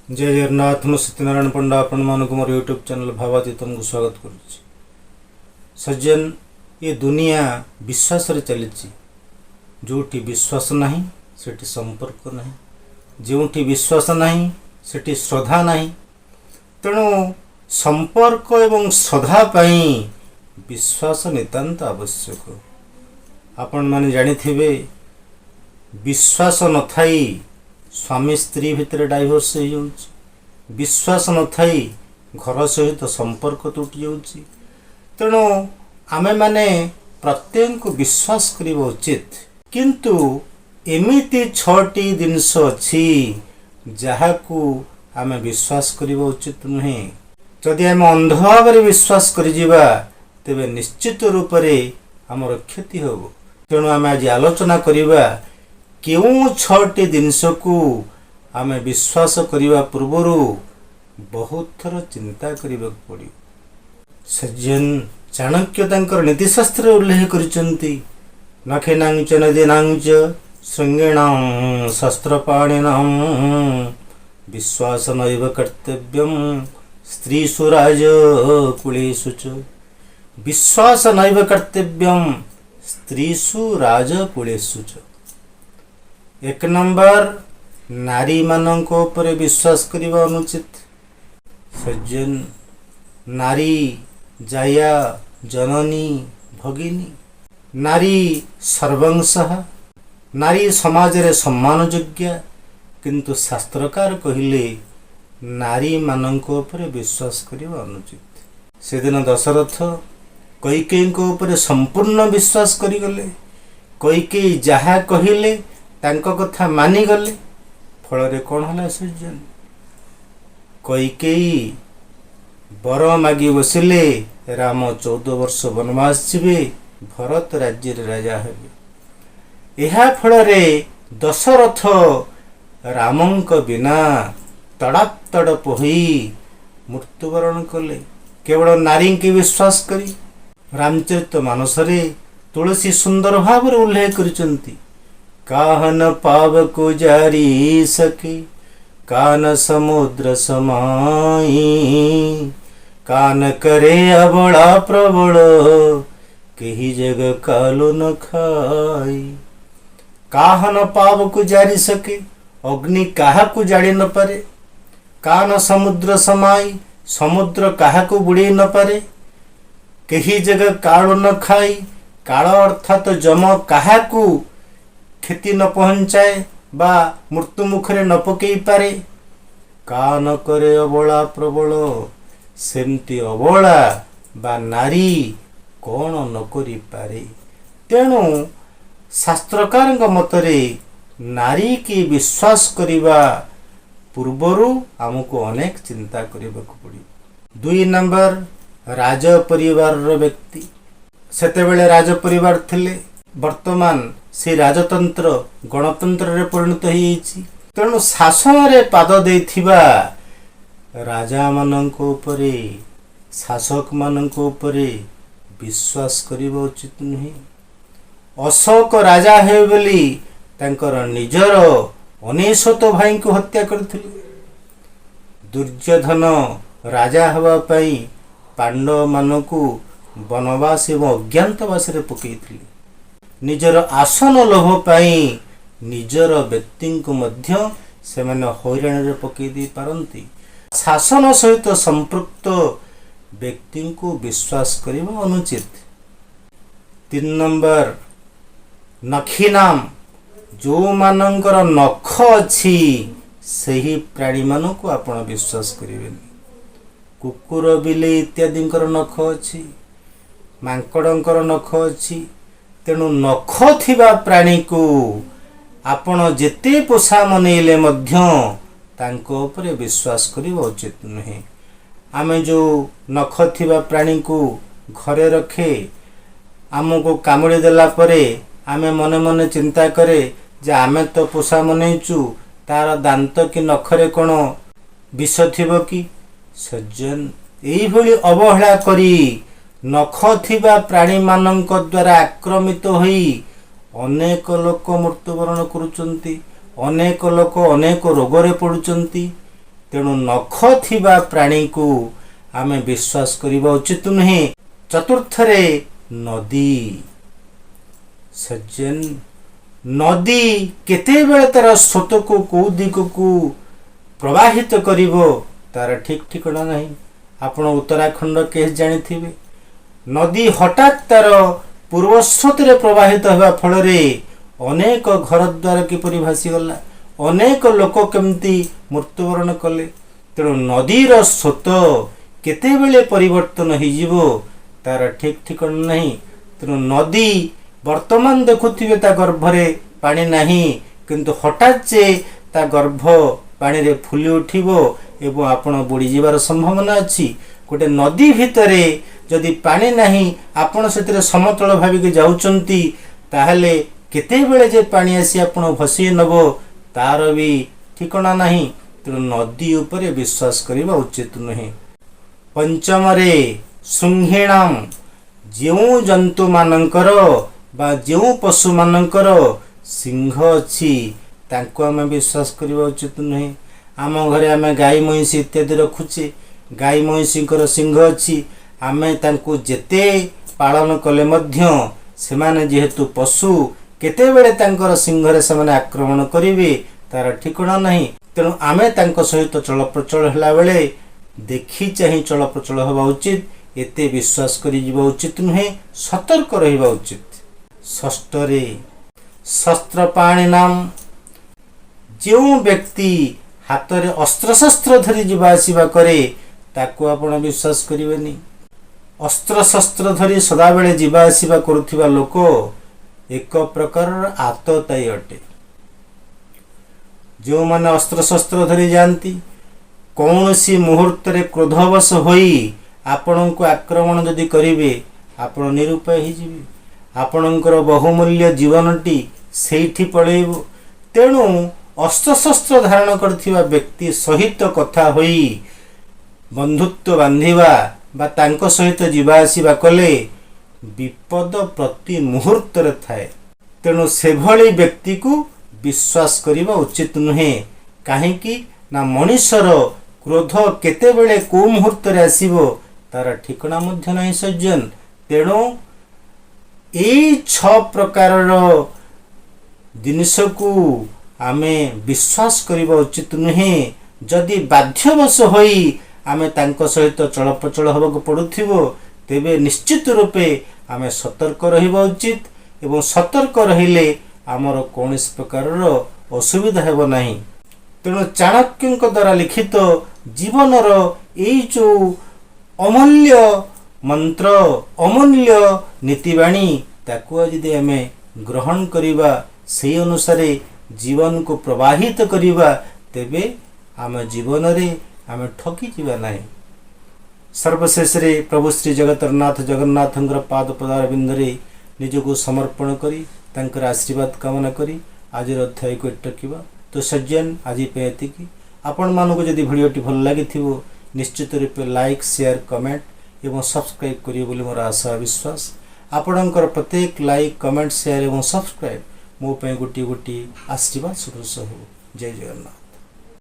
ଜୟ ଜଗନ୍ନାଥ। ମୁଁ ସତ୍ୟନାରାୟଣ ପଣ୍ଡା, ଆପଣମାନଙ୍କୁ ମୋର ୟୁଟ୍ୟୁବ୍ ଚ୍ୟାନେଲ୍ ଭାବାତୀତମକୁ ସ୍ୱାଗତ କରୁଛି। ସଜ୍ଜନ, ଏ ଦୁନିଆ ବିଶ୍ୱାସରେ ଚାଲିଛି। ଯେଉଁଠି ବିଶ୍ୱାସ ନାହିଁ, ସେଠି ସମ୍ପର୍କ ନାହିଁ। ଯେଉଁଠି ବିଶ୍ୱାସ ନାହିଁ, ସେଠି ଶ୍ରଦ୍ଧା ନାହିଁ। ତେଣୁ ସମ୍ପର୍କ ଏବଂ ଶ୍ରଦ୍ଧା ପାଇଁ ବିଶ୍ୱାସ ନିତାନ୍ତ ଆବଶ୍ୟକ। ଆପଣମାନେ ଜାଣିଥିବେ, ବିଶ୍ୱାସ ନଥାଇ ସ୍ୱାମୀ ସ୍ତ୍ରୀ ଭିତରେ ଡାଇଭୋର୍ସ ହେଇଯାଉଛି। ବିଶ୍ୱାସ ନଥାଇ ଘର ସହିତ ସମ୍ପର୍କ ତୁଟି ଯାଉଛି। ତେଣୁ ଆମେମାନେ ପ୍ରତ୍ୟେକଙ୍କୁ ବିଶ୍ୱାସ କରିବା ଉଚିତ। କିନ୍ତୁ ଏମିତି ଛଅଟି ଜିନିଷ ଅଛି, ଯାହାକୁ ଆମେ ବିଶ୍ୱାସ କରିବା ଉଚିତ ନୁହେଁ। ଯଦି ଆମେ ଅନ୍ଧ ଭାବରେ ବିଶ୍ୱାସ କରିଯିବା, ତେବେ ନିଶ୍ଚିତ ରୂପରେ ଆମର କ୍ଷତି ହେବ। ତେଣୁ ଆମେ ଆଜି ଆଲୋଚନା କରିବା, କେଉଁ ଛଅଟି ଜିନିଷକୁ ଆମେ ବିଶ୍ୱାସ କରିବା ପୂର୍ବରୁ ବହୁତ ଥର ଚିନ୍ତା କରିବାକୁ ପଡ଼ିବ। ସଜ୍ଜନ, ଚାଣକ୍ୟ ତାଙ୍କର ନୀତିଶାସ୍ତ୍ରରେ ଉଲ୍ଲେଖ କରିଛନ୍ତି, ନଖିନାଂ ଚ ନଦୀନାଂ ଚ ଶୃଙ୍ଗିଣାଂ ଶସ୍ତ୍ରପାଣିନାଂ ବିଶ୍ୱାସ ନୈବ କର୍ତ୍ତବ୍ୟಂ ସ୍ତ୍ରୀଷୁ ରାଜ କୁଳେଷୁ ଚ। ବିଶ୍ୱାସ ନୈବ କର୍ତ୍ତବ୍ୟಂ ସ୍ତ୍ରୀଷୁ ରାଜ କୁଳେଷୁ ଚ। ଏକ ନମ୍ବର, ନାରୀମାନଙ୍କ ଉପରେ ବିଶ୍ୱାସ କରିବା ଅନୁଚିତ। ସଜ୍ଜନ, ନାରୀ ଜାୟା, ଜନନୀ, ଭଗିନୀ, ନାରୀ ସର୍ବଂସହା, ନାରୀ ସମାଜରେ ସମ୍ମାନ ଯୋଗ୍ୟା। କିନ୍ତୁ ଶାସ୍ତ୍ରକାର କହିଲେ, ନାରୀମାନଙ୍କ ଉପରେ ବିଶ୍ୱାସ କରିବା ଅନୁଚିତ। ସେଦିନ ଦଶରଥ କୈକେୟୀଙ୍କ ଉପରେ ସମ୍ପୂର୍ଣ୍ଣ ବିଶ୍ୱାସ କରିଗଲେ। କୈକେୟୀ ଯାହା କହିଲେ, ତାଙ୍କ କଥା ମାନିଗଲେ। ଫଳରେ କ'ଣ ହେଲା ସଜ୍ଜନ? କୈକେୟୀ ବର ମାଗି ବସିଲେ, ରାମ 14 ବର୍ଷ ବନବାସ ଯିବେ, ଭରତ ରାଜ୍ୟରେ ରାଜା ହେବେ। ଏହା ଫଳରେ ଦଶରଥ ରାମଙ୍କ ବିନା ତଡ଼ପ ତଡ଼ପ ହୋଇ ମୃତ୍ୟୁବରଣ କଲେ, କେବଳ ନାରୀଙ୍କୁ ବିଶ୍ୱାସ କରି। ରାମଚରିତ ମାନସରେ ତୁଳସୀ ସୁନ୍ଦର ଭାବରେ ଉଲ୍ଲେଖ କରିଛନ୍ତି, କାହନ ପାବକୁ ଜାରି ସକେ, କାନ ସମୁଦ୍ର ସମାଇ, କାନ କରେ ଅବଳା ପ୍ରବଳ, କେହି ଜଗ କାଲୁ ନ ଖାଇ। କାହନ ପାବକୁ ଜାରି ସକେ, ଅଗ୍ନି କାହାକୁ ଜାଳି ନପାରେ। କାନ ସମୁଦ୍ର ସମାଇ, ସମୁଦ୍ର କାହାକୁ ବୁଡ଼େଇ ନପାରେ। କେହି ଜଗ କାଳୁ ନ ଖାଇ, କାଳ ଅର୍ଥାତ ଯମ କାହାକୁ କ୍ଷତି ନ ପହଞ୍ଚାଏ ବା ମୃତ୍ୟୁ ମୁଖରେ ନ ପକେଇ ପାରେ। କାନ କରେ ଅବଳା ପ୍ରବଳ, ସେମିତି ଅବଳା ବା ନାରୀ କ'ଣ ନ କରିପାରେ? ତେଣୁ ଶାସ୍ତ୍ରକାରଙ୍କ ମତରେ ନାରୀକି ବିଶ୍ୱାସ କରିବା ପୂର୍ବରୁ ଆମକୁ ଅନେକ ଚିନ୍ତା କରିବାକୁ ପଡ଼ିବ। ଦୁଇ ନମ୍ବର, ରାଜ ପରିବାରର ବ୍ୟକ୍ତି। ସେତେବେଳେ ରାଜ ପରିବାର ଥିଲେ। ବର୍ତ୍ତମାନ ସେ ରାଜତନ୍ତ୍ର ଗଣତନ୍ତ୍ରରେ ପରିଣତ ହୋଇଯାଇଛି। ତେଣୁ ଶାସନରେ ପାଦ ଦେଇଥିବା ରାଜାମାନଙ୍କ ଉପରେ, ଶାସକମାନଙ୍କ ଉପରେ ବିଶ୍ୱାସ କରିବା ଉଚିତ ନୁହେଁ। ଅଶୋକ ରାଜା ହେବେ ବୋଲି ତାଙ୍କର ନିଜର 99 ଭାଇଙ୍କୁ ହତ୍ୟା କରିଥିଲେ। ଦୁର୍ଯ୍ୟୋଧନ ରାଜା ହେବା ପାଇଁ ପାଣ୍ଡବମାନଙ୍କୁ ବନବାସ ଏବଂ ଅଜ୍ଞାତବାସରେ ପକାଇଥିଲେ। ନିଜର ଆସନ ଲୋଭ ପାଇଁ ନିଜର ବ୍ୟକ୍ତିଙ୍କୁ ମଧ୍ୟ ସେମାନେ ହଇରାଣରେ ପକାଇ ଦେଇ ପାରନ୍ତି। ଶାସନ ସହିତ ସମ୍ପୃକ୍ତ ବ୍ୟକ୍ତିଙ୍କୁ ବିଶ୍ୱାସ କରିବା ଅନୁଚିତ। ତିନି ନମ୍ବର, ନଖିନାମ, ଯେଉଁମାନଙ୍କର ନଖ ଅଛି, ସେହି ପ୍ରାଣୀମାନଙ୍କୁ ଆପଣ ବିଶ୍ୱାସ କରିବେନି। କୁକୁର, ବିଲେଇ ଇତ୍ୟାଦିଙ୍କର ନଖ ଅଛି, ମାଙ୍କଡ଼ଙ୍କର ନଖ ଅଛି। ତେଣୁ ନଖ ଥିବା ପ୍ରାଣୀକୁ ଆପଣ ଯେତେ ପୋଷା ମନେଇଲେ ମଧ୍ୟ ତାଙ୍କ ଉପରେ ବିଶ୍ୱାସ କରିବା ଉଚିତ ନୁହେଁ। ଆମେ ଯେଉଁ ନଖ ଥିବା ପ୍ରାଣୀକୁ ଘରେ ରଖେ, ଆମକୁ କାମୁଡ଼ି ଦେଲା ପରେ ଆମେ ମନେ ମନେ ଚିନ୍ତା କରେ ଯେ ଆମେ ତ ପୋଷା ମନେଇଛୁ, ତାର ଦାନ୍ତ କି ନଖରେ କ'ଣ ବିଷ ଥିବ କି? ସଜ୍ଜନ, ଏଇଭଳି ଅବହେଳା କରି ନଖ ଥିବା ପ୍ରାଣୀମାନଙ୍କ ଦ୍ୱାରା ଆକ୍ରମିତ ହୋଇ ଅନେକ ଲୋକ ମୃତ୍ୟୁବରଣ କରୁଛନ୍ତି, ଅନେକ ଲୋକ ଅନେକ ରୋଗରେ ପଡ଼ୁଛନ୍ତି। ତେଣୁ ନଖ ଥିବା ପ୍ରାଣୀକୁ ଆମେ ବିଶ୍ୱାସ କରିବା ଉଚିତ ନୁହେଁ। ଚତୁର୍ଥରେ ନଦୀ। ସଜ୍ଜନ, ନଦୀ କେତେବେଳେ ତାର ସ୍ରୋତକୁ କୋଉ ଦିଗକୁ ପ୍ରବାହିତ କରିବ, ତାର ଠିକ ଠିକଣା ନାହିଁ। ଆପଣ ଉତ୍ତରାଖଣ୍ଡ କେସ୍ ଜାଣିଥିବେ। ନଦୀ ହଠାତ୍ ତାର ପୂର୍ବ ସ୍ରୋତରେ ପ୍ରବାହିତ ହେବା ଫଳରେ ଅନେକ ଘର ଦ୍ୱାର କିପରି ଭାସିଗଲା, ଅନେକ ଲୋକ କେମିତି ମୃତ୍ୟୁବରଣ କଲେ। ତେଣୁ ନଦୀର ସ୍ରୋତ କେତେବେଳେ ପରିବର୍ତ୍ତନ ହେଇଯିବ, ତାର ଠିକ ଠିକଣା ନାହିଁ। ତେଣୁ ନଦୀ ବର୍ତ୍ତମାନ ଦେଖୁଥିବେ ତା ଗର୍ଭରେ ପାଣି ନାହିଁ, କିନ୍ତୁ ହଠାତ୍ ଯେ ତା ଗର୍ଭ ପାଣିରେ ଫୁଲି ଉଠିବ ଏବଂ ଆପଣ ବୁଡ଼ିଯିବାର ସମ୍ଭାବନା ଅଛି। ଗୋଟେ ନଦୀ ଭିତରେ ଯଦି ପାଣି ନାହିଁ, ଆପଣ ସେଥିରେ ସମତଳ ଭାବିକି ଯାଉଛନ୍ତି, ତାହେଲେ କେତେବେଳେ ଯେ ପାଣି ଆସି ଆପଣ ଭସେଇ ନେବ, ତାର ବି ଠିକଣା ନାହିଁ। ତେଣୁ ନଦୀ ଉପରେ ବିଶ୍ୱାସ କରିବା ଉଚିତ ନୁହେଁ। ପଞ୍ଚମରେ ଶୃଙ୍ଗିଣାମ। ଯେଉଁ ଜନ୍ତୁମାନଙ୍କର ବା ଯେଉଁ ପଶୁମାନଙ୍କର ଶିଙ୍ଗ ଅଛି, ତାଙ୍କୁ ଆମେ ବିଶ୍ୱାସ କରିବା ଉଚିତ ନୁହେଁ। ଆମ ଘରେ ଆମେ ଗାଈ, ମଇଁଷି ଇତ୍ୟାଦି ରଖୁଛେ। ଗାଈ ମଇଁଷିଙ୍କର ଶିଙ୍ଗ ଅଛି। ଆମେ ତାଙ୍କୁ ଯେତେ ପାଳନ କଲେ ମଧ୍ୟ ସେମାନେ ଯେହେତୁ ପଶୁ, କେତେବେଳେ ତାଙ୍କର ଶିଙ୍ଗରେ ସେମାନେ ଆକ୍ରମଣ କରିବେ, ତାର ଠିକଣା ନାହିଁ। ତେଣୁ ଆମେ ତାଙ୍କ ସହିତ ଚଳପ୍ରଚଳ ହେଲା ବେଳେ ଦେଖି ଚାହିଁ ଚଳପ୍ରଚଳ ହେବା ଉଚିତ। ଏତେ ବିଶ୍ୱାସ କରିଯିବା ଉଚିତ ନୁହେଁ, ସତର୍କ ରହିବା ଉଚିତ। ଷଷ୍ଠରେ ଶସ୍ତ୍ରପାଣିନାମ। ଯେଉଁ ବ୍ୟକ୍ତି ହାତରେ ଅସ୍ତ୍ରଶସ୍ତ୍ର ଧରି ଯିବା ଆସିବା କରେ, ତାକୁ ଆପଣ ବିଶ୍ୱାସ କରିବେନି। ଅସ୍ତ୍ରଶସ୍ତ୍ର ଧରି ସଦାବେଳେ ଯିବା ଆସିବା କରୁଥିବା ଲୋକ ଏକ ପ୍ରକାରର ଆତତାୟୀ ଅଟେ। ଯେଉଁମାନେ ଅସ୍ତ୍ରଶସ୍ତ୍ର ଧରି ଯାଆନ୍ତି, କୌଣସି ମୁହୂର୍ତ୍ତରେ କ୍ରୋଧବଶ ହୋଇ ଆପଣଙ୍କୁ ଆକ୍ରମଣ ଯଦି କରିବେ, ଆପଣ ନିରୁପାୟ ହେଇଯିବେ। ଆପଣଙ୍କର ବହୁମୂଲ୍ୟ ଜୀବନଟି ସେଇଠି ପଳେଇବ। ତେଣୁ ଅସ୍ତ୍ରଶସ୍ତ୍ର ଧାରଣ କରିଥିବା ବ୍ୟକ୍ତି ସହିତ କଥା ହୋଇ ବନ୍ଧୁତ୍ୱ ବାନ୍ଧିବା ବା ତାଙ୍କ ସହିତ ଯିବା ଆସିବା କଲେ ବିପଦ ପ୍ରତି ମୁହୂର୍ତ୍ତରେ ଥାଏ। ତେଣୁ ସେଭଳି ବ୍ୟକ୍ତିକୁ ବିଶ୍ୱାସ କରିବା ଉଚିତ ନୁହେଁ। କାହିଁକି ନା ମଣିଷର କ୍ରୋଧ କେତେବେଳେ କେଉଁ ମୁହୂର୍ତ୍ତରେ ଆସିବ, ତାର ଠିକଣା ମଧ୍ୟ ନାହିଁ ସଜ୍ଜନ। ତେଣୁ ଏଇ ଛଅ ପ୍ରକାରର ଜିନିଷକୁ ଆମେ ବିଶ୍ୱାସ କରିବା ଉଚିତ ନୁହେଁ। ଯଦି ବାଧ୍ୟବଶ ହୋଇ ଆମେ ତାଙ୍କ ସହିତ ଚଳପ୍ରଚଳ ହେବାକୁ ପଡ଼ୁଥିବ, ତେବେ ନିଶ୍ଚିତ ରୂପେ ଆମେ ସତର୍କ ରହିବା ଉଚିତ ଏବଂ ସତର୍କ ରହିଲେ ଆମର କୌଣସି ପ୍ରକାରର ଅସୁବିଧା ହେବ ନାହିଁ। ତେଣୁ ଚାଣକ୍ୟଙ୍କ ଦ୍ୱାରା ଲିଖିତ ଜୀବନର ଏଇ ଯେଉଁ ଅମୂଲ୍ୟ ମନ୍ତ୍ର, ଅମୂଲ୍ୟ ନୀତିବାଣୀ, ତାକୁ ଯଦି ଆମେ ଗ୍ରହଣ କରିବା, ସେଇ ଅନୁସାରେ ଜୀବନକୁ ପ୍ରବାହିତ କରିବା, ତେବେ ଆମ ଜୀବନରେ ଆମେ ଠକିଯିବା ନାହିଁ। ସର୍ବଶେଷରେ ପ୍ରଭୁ ଶ୍ରୀ ଜଗତରନାଥ ଜଗନ୍ନାଥଙ୍କର ପାଦ ପଦାରବିନ୍ଦରେ ନିଜକୁ ସମର୍ପଣ କରି, ତାଙ୍କର ଆଶୀର୍ବାଦ କାମନା କରି ଆଜିର ଅଧ୍ୟାୟକୁ ଏଠି ରଖିବା। ତ ସଜ୍ଜନ, ଆଜି ପାଇଁ ଏତିକି। ଆପଣମାନଙ୍କୁ ଯଦି ଭିଡ଼ିଓଟି ଭଲ ଲାଗିଥିବ, ନିଶ୍ଚିତ ରୂପେ ଲାଇକ୍, ସେୟାର, କମେଣ୍ଟ ଏବଂ ସବସ୍କ୍ରାଇବ୍ କରିବେ ବୋଲି ମୋର ଆଶା, ବିଶ୍ୱାସ। ଆପଣଙ୍କର ପ୍ରତ୍ୟେକ ଲାଇକ୍, କମେଣ୍ଟ, ସେୟାର ଏବଂ ସବସ୍କ୍ରାଇବ୍ ମୋ ପାଇଁ ଗୋଟିଏ ଗୋଟିଏ ଆଶୀର୍ବାଦ ସଦୃଶ ହେବ। ଜୟ ଜଗନ୍ନାଥ।